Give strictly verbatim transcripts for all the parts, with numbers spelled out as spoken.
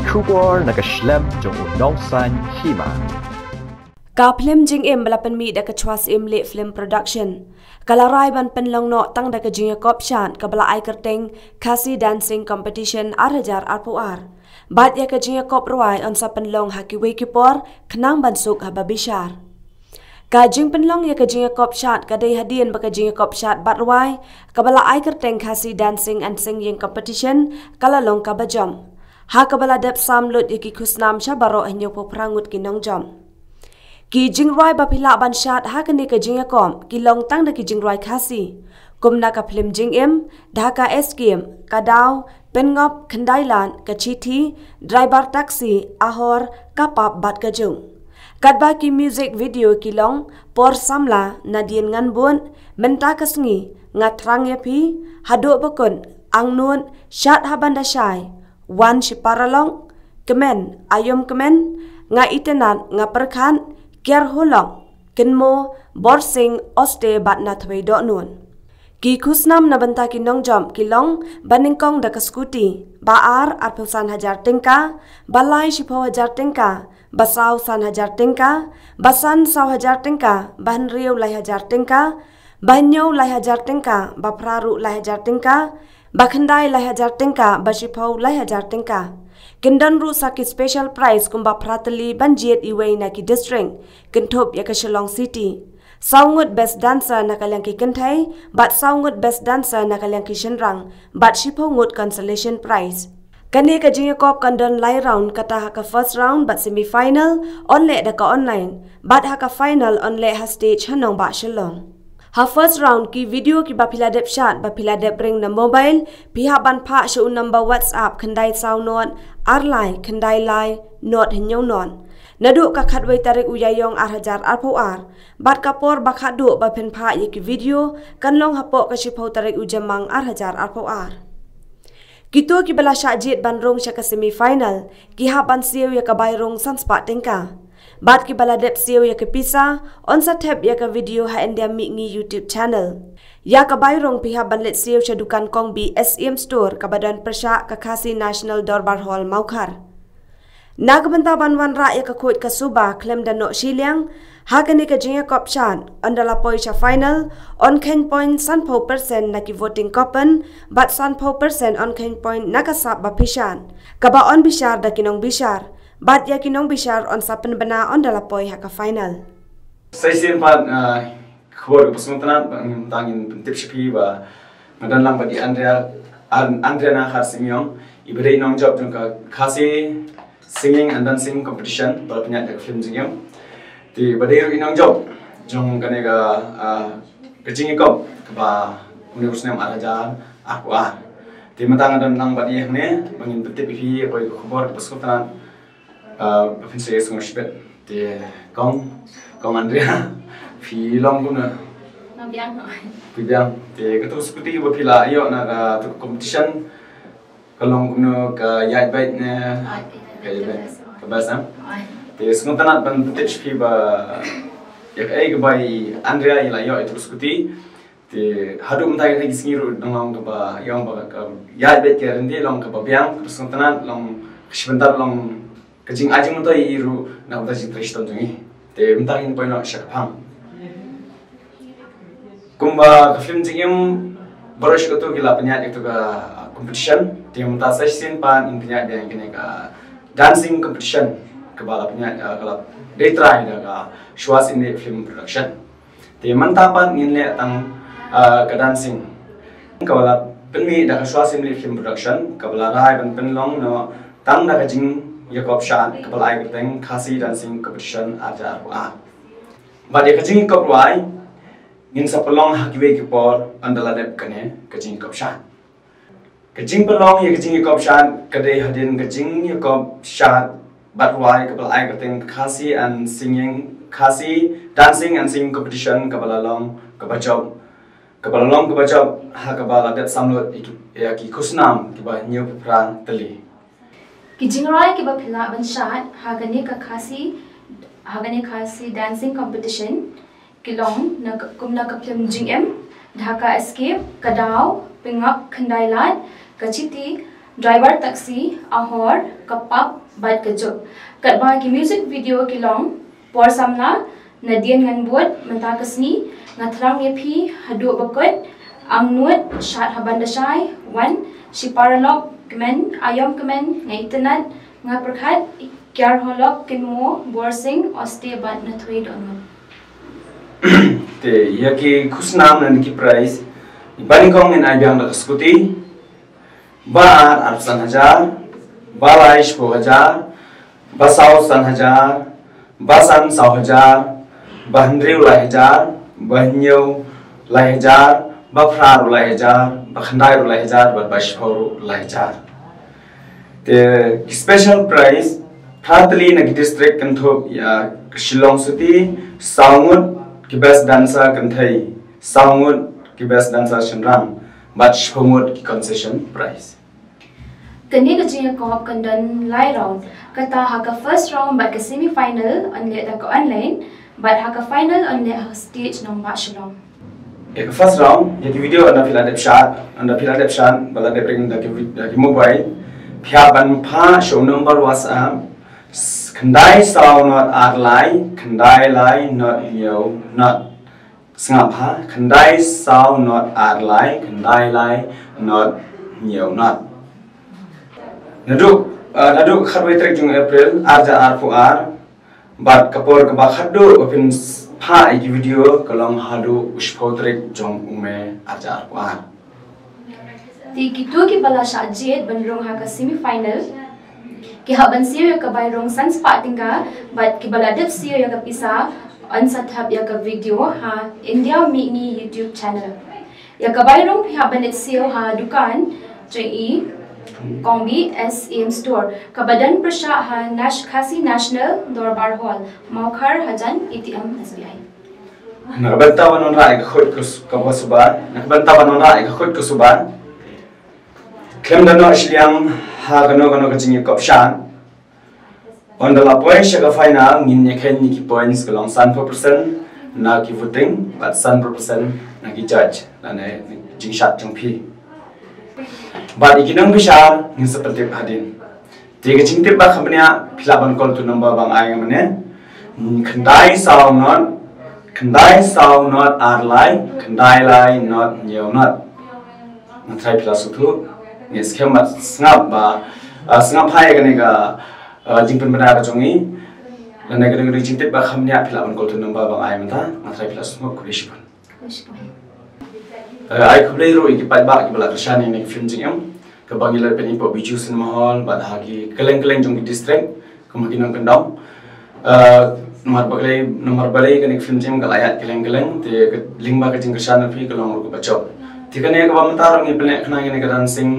Khubor na ka shlem jong u nongsan hima. Ka phlim Jingim ba la pynmih da ka Chwa Syiem Leh Film Production ka la rai ban pynlong noh tang da ka jingïakop shad kaba la ai kyrteng Khasi Dancing Competition ar hajar arphew ar. Bad ïa ka jingïakop rwai yn sa pynlong ha kiwei ki por khnang ban suk haba bishar. Ka jingpynlong ïa ka jingïakop shad ka dei hadien ba ka jingïakop shad bad rwai kaba la ai kyrteng Khasi Dancing and Singing Competition ka la long kaba jop, ha kaba la dep sam lut ïa ki khusnam sha baroh hynñiewphew phra ngut ki nongjop. Ki jingrwai ba phi lah ban shad ha kane ka jingïakop ki long tang da ki jingrwai Khasi, kum na ka phlim Jingim, Dhaka Escape, Ka Daw, Pynngop, Khyndai Lad, Ka Chithi, Driver Taxi, Ahor, Ka Pap bad Ka Juk. Katba ki music video ki long Por Samla, Nadien Ngan Bud, Mynta Ka Sngi, Nga Thrang Ïa Phi, Haduh Ba Kut, Angnud, Shad Haban Da Shai, Wan Shi Paralok, Kmen, Aïom Kmen, Nga Itynnad, Nga Pyrkhat, Kiar Hulok, Kynmaw, Borsing, Oste bad Na Thwei Dohnud. Ki khusnam na bynta ki nongjop ki long: ba nyngkong da ka scooty, ba ar arphew san hajar tyngka, ba lai shiphew hajar tyngka, ba saw san hajar tyngka, ba san saw hajar tyngka, ba hynriew lai hajar tyngka, ba hynñiew lai hajar tyngka, ba phra ruh lai hajar tyngka, ba khyndai lai hajar tyngka, ba shiphew lai hajar tyngka. Kin don ruh sa ki special prize kumba phra tylli ban jied iwei na ki district, kynthup ïa ka Shillong City. Saw ngut best dancer na ka liang ki kynthei bad saw ngut best dancer na ka liang ki shynrang bad shiphew ngut consolation prize. Kane ka jingïakop kan don lai round, kata ha ka first round bad semi final yn leh da ka online, bad ha ka final yn leh ha stage ha nongbah Shillong. Ha first round ki video kiba phi la dep shad ba phi la dep ring na mobile, phi hap ban phah sha u number WhatsApp khyndai saw nod ar lai khyndai lai nod hynñiew nod, naduh ka khatwei tarik u Ïaïong ar hajar arphew ar. Bad ka por ba khadduh ba phin phah ïa ki video kan long hapoh ka shiphew tarik u Jymmang ar hajar arphew ar. Kito kiba la shah jied ban rung sha ka semi final ki hap ban siew ïa ka bai rung san spah tyngka. Bad kiba la dep siew ïa ka pisa yn sa thep ïa ka video ha India Mihngi YouTube channel. Ïa ka bai rung phi hap ban leit siew sha dukan Kong Bih S M Store kaba don pyrshah ka Khasi National Dorbar Hall, Mawkhar. Na ka bynta ban wanrah ïa ka khuid ka suba khlem da noh shiliang ha kane ka jingïakop shad, ynda la poi sha final yn kheiñ point sanphew percent na ki voting coupon bad sanphew percent yn kheiñ point na ka sap ba phi shad, kaba yn bishar da ki nongbishar. Bad ïa ki nongbishar yn sa pynbna ynda la poi ha ka final. Sa shisien pat, ah, khubor kaba sngewtynnat, ba ngin, tang ngin pyntip sha phi ba nga don lang bad i Andrea, An-, Andrea Nakharsing Ïong, iba dei nongjop jong ka Khasi Singing and Dancing Competition ba la pynïaid da ka phlim Jingim. Te ba dei ruh i nongjop jong kane ka, ah, ka jingïakop kaba une u snem ar hajar arphew ar. Te mynta nga don lang bad i hangne ba ngin pyntip ïa phi ïa kawei ka khubor kaba sngewtynnat. Ah, ba phin sa ïasngew shibit. Te kong, kong Andrea, phi long kumno? Nga biang. Phi biang. Te kato ka scooty ba phi la ïoh na kato ka competition ka long kumno, ka ïaid beit ne? Ah, ka ïaid beit. Ka best, eh? Te sngewtynnat ban pyntip sha phi ba ïa kaei kaba i Andrea i la ïoh ïa kato ka scooty. Te haduh mynta ki sngi ruh dang long kaba ïong ba ka ïaid beit ka ryndih long kaba biang, ka sngewtynnat long, ka shi bynta long ka jingai jingmyntoi ruh na ka bynta jingtrei shitom jong i. Te mynta ngin poi noh sha ka phang. Kumba ka phlim Jingim baroh shi kato ki la pynïaid ïa kato ka competition, te mynta sa shisien pat ngin pynïaid biang ïa kane ka dancing competition kaba la pynïaid, ah, ka la dei trai da ka Shwa Syiem Leh Film Production. Te mynta pat ngin leh tang, ah, ka dancing kaba la pynmih da ka Shwa Syiem Leh Film Production, kaba la rai ban pynlong noh tang da ka jingïakop shad kaba la ai kyrteng Khasi Dancing Competition ar hajar arphew ar. Bad ïa ka jingïakop rwai ngin sa pynlong ha kiwei ki por ynda la dep kane ka jingïakop shad. Ka jingpynlong ïa ka jingïakop shad ka dei hadien ka jingïakop shad bad rwai kaba la ai kyrteng Khasi and Singing, Khasi Dancing and Singing Competition kaba la long kaba jop, kaba la long kaba jop ha kaba la dep sam lut ïa ki, ïa ki khusnam kiba hynñiewphew phra tylli. Ki jingrwai kiba phi lah ban shad ha kane ka Khasi, ha kane Khasi Dancing Competition ki long na ka, kum na ka phlim Jingim, Dhaka Escape, Ka Daw, Pynngop, Khyndai Lad, Ka Chithi, Driver taxi, Ahor, Ka Pap bad Ka Juk. Katba ki music video ki long: Por Samla, Nadien Ngan Bud, Mynta Ka Sngi, Nga Thrang Ïa Phi, Haduh Bakut, Angnud, Shad Haban Da Shai, Wan, Shi Paralok Kmen, Aïom Kmen, Nga Itynnad, Nga Pyrkhat, Kiar Holok Kynmaw, Borsing, Oste bad Nathui Dohnud. Te ïa ki khusnam ne ki prize, ba nyngkong ngin ai biang da ka scooty, ba ar arphew san hajar, ba lai shiphew hajar, ba saw san hajar, ba san saw hajar, ba hynriew lai hajar, ba hynñiew lai hajar, ba phra ruh lai hajar, ba khyndai ruh lai hajar, bad ba shiphew ruh lai hajar. Te ki special prize, phra tylli na ki district kynthup ïa ka Shillong City, saw ngut ki best dancer kynthei, saw ngut ki best dancer shynrang, bad shiphew ngut ki concession prize. Kane ka jingïakop kan don lai round. Kata ha ka first round bad ka semi final yn leh da ka online, bad ha ka final yn leh ha ka stage nongbah Shillong. Ïa ka first round, ïa ki video ynda phi la dep shad, ynda phi la dep shad, ba la dep ring da ki vid-, da ki mobile, phi hap ban phah sha u number WhatsApp, s-, khyndai saw not ar lai, khyndai lai not hynñiew not. Sngap ha, khyndai saw not ar lai, khyndai lai not hynñiew not. Naduh, ah, naduh khatwei tarik jong April, ar hajar arphew ar, bad ka por kaba khatduh ba phin s-, phah ïa ki video ka long haduh u shiphew tarik jong u May, ar hajar arphew ar. Te kito kiba la shah jied ban rung ha ka semi final, ki hap ban siew ïa ka bai rung san spah tyngka, bad kiba la dep siew ïa ka pisa yn sa thep ïa ka video ha India Mihngi YouTube channel. Ïa ka bai rung phi hap ban leit siew ha dukan jong i Kongbi S M Store, kaba don pyrshah ha Nash-, Khasi National Dorbar Hall, Mawkhar, hajan A T M S B I. Na ka bynta ban wanrah ïa ka khuid ka s-, kaba suba, na ka bynta ban wanrah ïa ka khuid ka suba, khlem da noh shiliang ha kano kano ka jingïakop shad, ynda la poi sha ka final ngin ïakheiñ ïa ki points ka long sanphew percent na ki voting bad sanphew percent na ki judge lane jingshad jong phi. Bad ïa ki nongbishar ngin sa pyntip hadien. Te ka jingtip ba kham bniah phi lah ban call to number ba nga ai mynne. Khyndai saw not, khyndai saw not ar lai, khyndai lai not hynñiew not. Nga tharai phi la sngewthuh. Ngeit skhem bad sngap ba, ah, sngap ha ïa kane ka, ah, jingpynbna ka jong ngi. Lane kane ka jingtip ba kham bniah phi lah ban call to number ba nga ai mynta. Nga tharai phi la sngewthuh, khublei shibun. Eh, ai khublei ruh ïa ki paidbah kiba la kyrshan ïa kane ka film jingim kaba ngi la pynpaw ha Bijou Cinema Hall bad ha ki kylleng kylleng jong ki district kum ha ki nongkyndong. Eh, namar balei, namar balei kane ka film jingim ka la ïaid kylleng kylleng, te ka lyngba ka jingkyrshan jong phi ka long ruh kaba jop. Te kane kaba mynta ruh ngi pynleh khnang ïa kane ka dancing,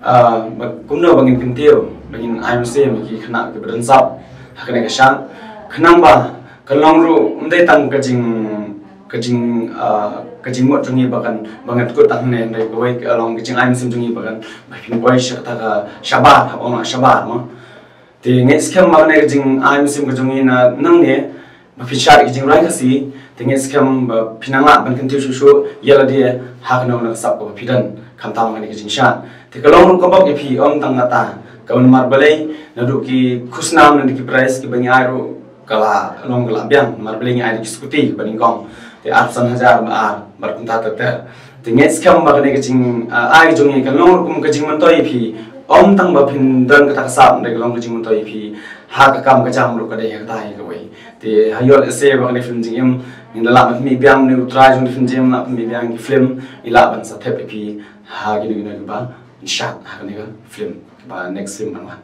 ah, ba kumno ba ngin kyntiew, ba ngin ai mynsiem ïa ki khynnah kiba don sap ha kane ka shad. Khnang ba kan long ruh ym dei tang ka jing, ka jing, ah, ka jingmut jong ngi ba kan, ba ngan kut tang hangne, hynrei kawei ka long ka jingai mynsiem jong ngi ba kan, ba phin poi sha kata ka shabar, haba ong shabar mo. Te ngeit skhem ba kane ka jingai mynsiem ka jong ngi na nangne, ba phin shad ka jingrwai Khasi, te ngeit skhem ba phin nang lah ban kyntiew shuh shuh ïa lade ha kano kano ka sap kaba phi don, khamtam kane ka jingshad. Te ka long ruh ka bok ïa phi, ym tang kata, ka namar balei, naduh ki khusnam, naduh ki prize kiba ngi ai ruh ka la long ka la biang, namar balei ngi ai da ki scooty kaba nyngkong. Te arphew san hajar ba ar, bad kumta ter ter. Te ngeit skhem ba kane ka jing, ah, ai jong ngi kan long ruh kum ka jingmyntoi ïa phi. Ym tang ba phin don kata ka sap, hynrei ka long ka jingmyntoi ïa phi ha ka kam ka jam ruh ka dei ha kata hi kawei. Te ha ïoh lehse ba kane ka film jingim ngin da lah ban pynmih biang, une u trai jong kane ka film jingim lah pynmih biang ki film, ngi lah ban sa thep ïa phi ha kino kino kiba shad ha kane ka film, kaba next film ban wan.